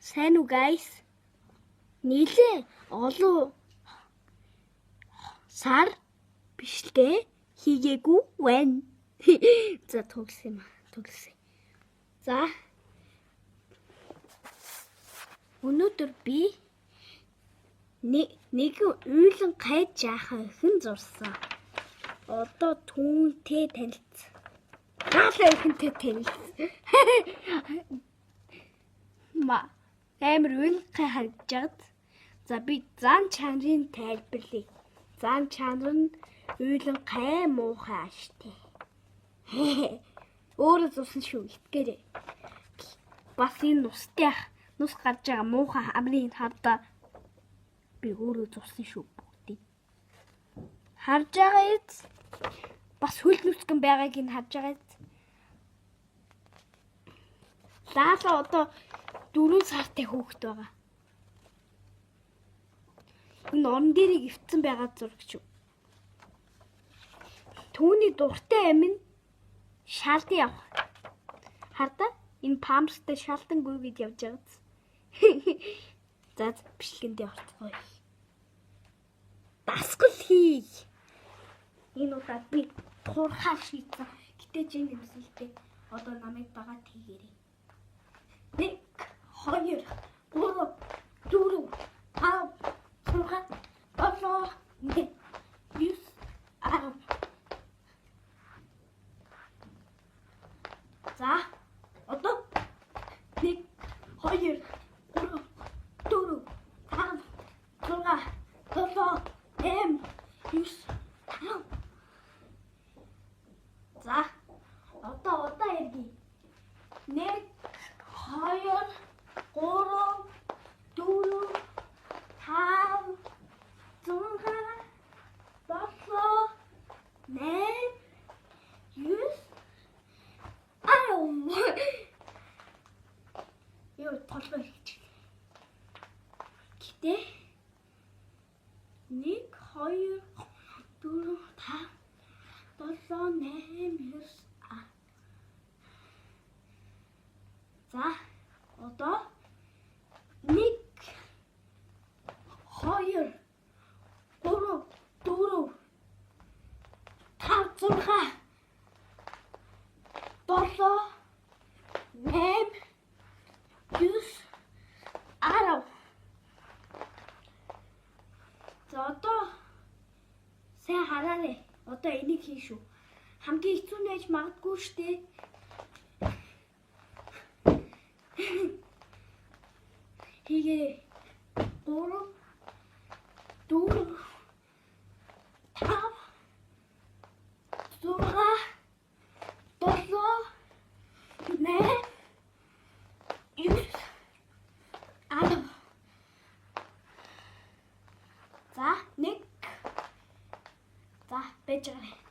Сайн уу, guys? Нилээ олон сар бичлэгээ хийгээгүй байна. За, төгсөн юм аа. Төгсөн. За, өнөөдөр би нэгэн уйлан гай жаахан охин зурсан. Одоо түүнтэй танилцсан. Гаалаа охинтой танилцсан. Ма амар уйланхай харагдаж байгаад. За, би зан чанарын тайлбарлая. Зан чанар нь уйланхай муухай ааштай. Өөрөө зурсан шүү, итгээрэй. Бас энэ нустай нус гарч байгаа муухай хамрын хардаа би өөрөө зурсан шүү бүгдийг. Харж байгаа эз бас хөл нүцгэн байгааг нь харж байгаа эз. Лаала одоо 4 сартай хүүхэд байгаа. Энэ орон дээрийг эвдсэн байгаа зураг шүү. Түүний дуртай амь нь шалдан явах. Хардаа энэ памперстай шалдан гүйгээд явж байгааз. За, бичлэгэндээ орцгоё. Дасгал хий. Энэ удаад би турхаа шийдсэн. Гэтэ чи нэмсэлтэй. Одоо намайг дагаад хийгээрэй. 1 2 3 4 5 6 7 8 9 10. За, одоо 1 2 3 4 5 6 7 8 9 10. За, одоо удаа эргэе. 1 2 3 4 5 6 7 8 9 10. Юу, толгой хийж. Гэтэ 1 2 4 5 7 8 9. За, одоо 1 2 3 4 5 6 7 8 9 10. За, одоо сайн хараарай. Одоо энийг хийн шүү. Хамгийн хэцүү нь байж магадгүй штэ. Хийгээрэй. 3 4 5 6 7 8 9 10. За, 1. За, байж байгаа.